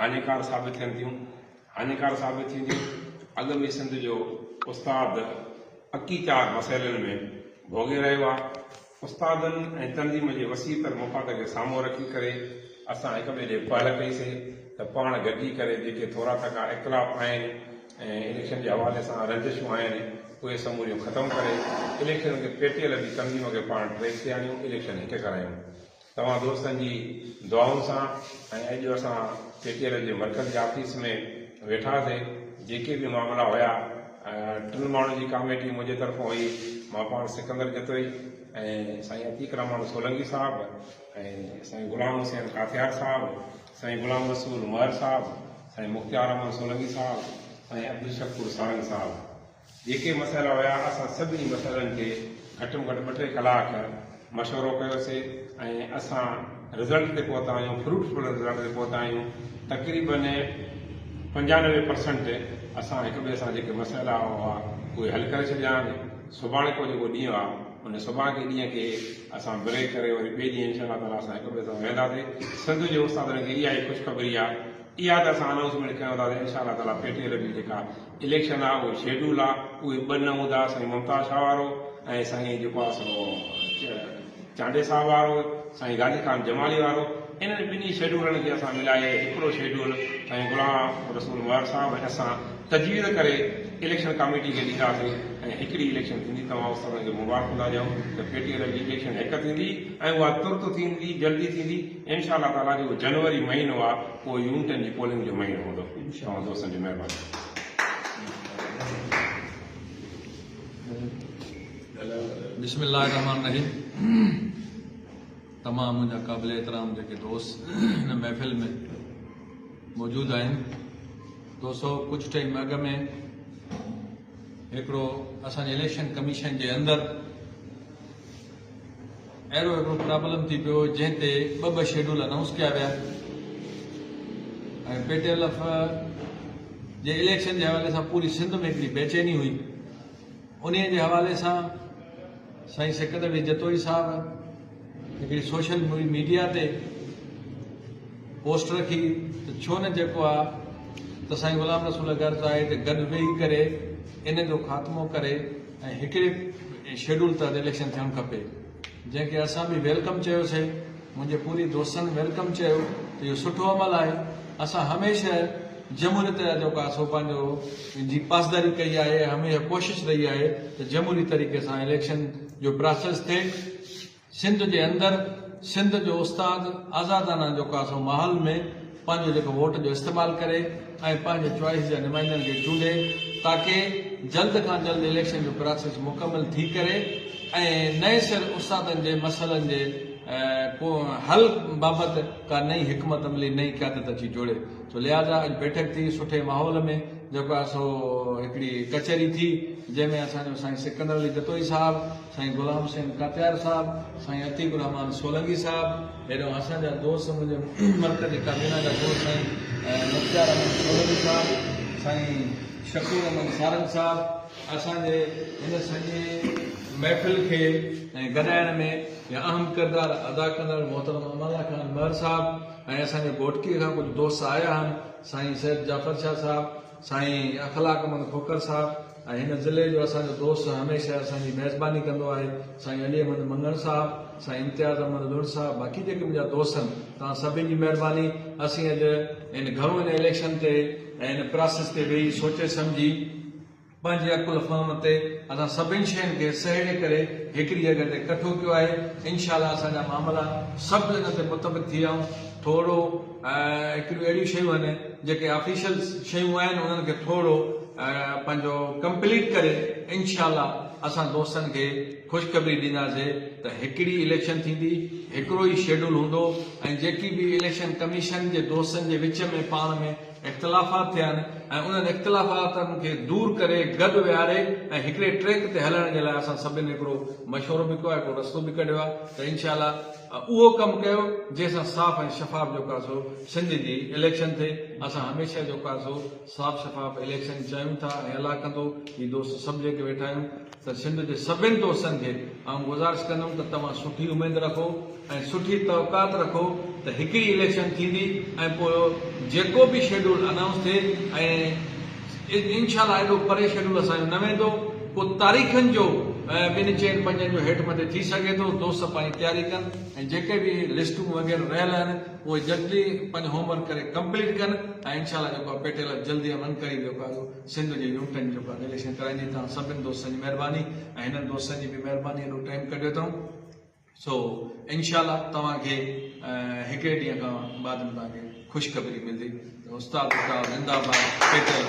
هاڃيڪار ثابت ٿين ٿيون، هاڃيڪار ثابت ٿينديون. اڳ ۾ سنڌ جو استاد اڪيچار مسئلن ۾ ڀوڳي رهيو آهي. استادن ۽ تنظيم جي وسيع تر مفاد کي سامهون رکي ڪري اسان هڪ ٻئي ڏي پهل ڪئي سي ته پاڻ گڏجي ڪري جيڪي ٿورا ٿڪا اختلاف آهن ۽ اليڪشن جي حوالي سان رنجشون آهن اهي سموريون ختم ڪري اليڪشن کي پي ٽي ايل جي تنظيم کي پاڻ ٽريڪ تي آڻيون اليڪشن هڪ ڪرايون. توهان دوستن جي دعائن سان ۽ اڄ اسان ڪي ٽي ايل جي مرڪزي آفيس ۾ ويٺاسي جيڪي به معاملا هيا ٽن ماڻهن جي ڪاميٽي منهنجي طرفون هئي مان پاڻ سڪندر جتوئي ۽ سائين عتيق الرحمان سولنگي صاحب ۽ سائين غلام حسين ڪاٿيار صاحب سائين غلام رسول مهر صاحب سائين مختيار احمد سولنگي صاحب سائين عبدالشڪور سارنگ صاحب جيڪي مسئلا هيا اسان سڀني مسئلن تي گهٽ ۾ گهٽ ٻه ٽي ڪلاڪ مشورو ڪيوسي ۽ اسان رزلٽ تي پهتا آهيون فروٽ فل رزلٽ تي پهتا آهيون تقريبن 95 پرسنٽ اسان هڪ ٻئي سان جيڪي مسئلا هئا اهي حل ڪري ڇڏيا آهن سڀاڻي ڪو جيڪو ڏينهن آهي ان سڀاڻڪي ڏينهن کي اسان بريڪ ڪري وري ٻئي ڏينهن انشاء الله تعالي اسان هڪ ٻئي سان ويهنداسي سنڌ جي استادن کي اها ئي خوشخبري آهي اها ته اسان انائونسمينٽ ڪيون ٿا ته انشاء الله تعالي پي ٽي ايل جي جيڪا اليڪشن آ اهو شيڊول آ اهي ٻه نه هوندا سائين ممتاز شاهه وارو ۽ سائين جيڪو آ سو چانڊيي صاحب وارو سائين غازي خان جمالي وارو انهن ٻنهي شيڊولن کي اسان ملائي هڪڙو شيڊول سائين غلام رسول مهر صاحب ۽ اسان تجويز ڪري اليڪشن ڪاميٽي کي ڏينداسين ۽ هڪڙي اليڪشن ٿيندي توهان استادن کي مبارڪون ٿا ڏيون ته پي ٽي ايل جي اليڪشن هڪ ٿيندي ۽ اها ترت ٿيندي جلدي ٿيندي انشاء الله تعاليٰ جيڪو جنوري مهينو آ اهو يونٽن جي پولنگ جو مهينو هوندو توهان دوستن جي مهرباني. بسم الله الرحمن الرحيم تمام منهنجا قابل احترام جيڪي دوست هن محفل ۾ موجود آهن دوستو ڪجهه ٽائيم اڳ ۾ هڪڙو اسان جي اليڪشن ڪميشن جي اندر اهڙو هڪڙو پرابلم ٿي پيو جنهن تي ٻه ٻه شيڊول انائونس ڪيا ويا ۽ پي ٽي ايل ايف جي اليڪشن جي حوالي سان پوري سنڌ ۾ هڪڙي بيچيني هئي انهي جي حوالي سان سائين سڪندر علي جتوئي صاحب هڪڙي سوشل ميڊيا تي پوسٽ رکي ته ڇو نه جيڪو آ ته سائين غلام رسول غرض آهي ته گڏ ويهي ڪري ان جو خاتمو ڪري ۽ هڪڙي شيڊول تحت اليڪشن ٿيڻ کپي جنهن کي اسان به welcome چيوسي منهنجي پوري دوستن welcome چيو ته اهو سٺو عمل آهي اسان هميشه جمهوريت جا جيڪو آهي سو پنهنجو جي پاسداري ڪئي آهي هميشه ڪوشش رهي آهي ته جمهوري طريقي سان اليڪشن جو پراسيس ٿئي سنڌ جي اندر سنڌ جو استاد آزادانه جيڪو آهي سو ماحول ۾ پنهنجو جيڪو ووٽ جو استعمال ڪري ۽ پنهنجي چوائس جا نمائندن کي چونڊي تاڪه جلد کان جلد اليڪشن جو پراسيس مڪمل ٿي ڪري ۽ نئين سر استادن جي مسئلن جي حل بابت ڪا نئين حڪمت عملي نئين قيادت اچي جوڙي سو لهٰذا اڄ بيٺڪ ٿي سٺي ماحول ۾ جيڪو آهي سو هڪڙي ڪچهري ٿي جنهن ۾ اسان جو سائين سڪندر علي جتوئي صاحب سائين غلام حسين ڪاتيار صاحب، سائين عتيق الرحمان سولنگي صاحب، هيڏانهن اسان جا دوست منهنجي مرڪزي ڪابينا جا دوست سائين مختيار احمد سولنگي صاحب، سائين شڪور احمد سارنگ صاحب اسان جي هن سڄي محفل کي گڏائڻ ۾ اهم ڪردار ادا ڪندڙ محترم امان الله خان مهر صاحب ۽ اسان جي گهوٽڪي کان ڪجهه دوست آيا آهن سائين سيد جعفر شاهه صاحب، سائين اخلاق احمد کوکر صاحب ۽ هن ضلعي جو اسان جو دوست هميشه اسان جي ميزباني ڪندو آهي سائين علي احمد مڱڻ صاحب سائين امتياز احمد لنڊ صاحب باقي جيڪي منهنجا دوست آهن توهان سڀني جي مهرباني اسين اڄ هن گهڻو هن اليڪشن تي ۽ هن پراسيس تي ويهي سوچي سمجهي پنهنجي عقل فهم تي اسان سڀني شين کي سهيڙي ڪري هڪڙي جڳهه تي ڪٺو ڪيو آهي انشاء الله اسان جا معاملا سڀ ان تي متفق ٿي ويا آهيون ٿورو هڪڙيون اهڙيون شيون آهن جيڪي آفيشل شيون آهن انهن کي ٿورو پنهنجو ڪمپليٽ ڪري انشاء الله اسان دوستن کي خوشخبري ڏينداسي ته هڪڙي اليڪشن ٿيندي هڪڙو ئي شيڊول هوندو ۽ جيڪي به اليڪشن ڪميشن جي دوستن جي وچ ۾ پاڻ ۾ اختلافات ٿيا آهن ۽ انهن اختلافاتن کي دور ڪري گڏ ويهاري ۽ هڪڙي ٽريڪ تي هلڻ جي لاء اسان سڀن هڪڙو مشورو به ڪيو آهي هڪڙو رستو به ڪڍيو آهي ته انشاء الله اهو ڪم ڪيو جنهن سان صاف ۽ شفاف جيڪو آهي سو سنڌ جي اليڪشن ٿئي اسان هميشه جيڪو آهي سو صاف شفاف اليڪشن چاهيون ٿا ۽ الله ڪندو هي دوست سڀ جيڪي ويٺا آهيون ته سنڌ جي سڀن دوستن کي آئون گذارش ڪندم ته توهان سٺي اميد رکو ۽ سٺي توقعات رکو ته هڪڙي اليڪشن ٿيندي ۽ پوء جيڪو به شيڊول انائونس ٿئي ۽ انشاء الله ايڏو پري شيڊول اسان جو نه ويندو ڪو تاريخن جو ٻن چئن پنجن جو هيٺ مٿي ٿي سگهي ٿو دوست پنهنجي تياري ڪن ۽ جيڪي به لسٽون وغيره رهيل آهن اهي جلدي پنهنجو هوم ورڪ ڪري ڪمپليٽ ڪن ۽ انشاء الله جيڪو آهي پيٽيل جلدي امن قريب جيڪو آهي سو سنڌ جي يونٽن جيڪو آهي اليڪشن ڪرائيندي توهان سڀن دوستن جي مهرباني ۽ هنن دوستن جي به مهرباني ايڏو ٽائيم ڪڍيو اٿئون سو انشاء الله توهان کي هڪڙي ڏينهن کان بعد ۾ توهان کي خوشخبري ملندي ته استاد اتحاد زنده باد پيٽيل.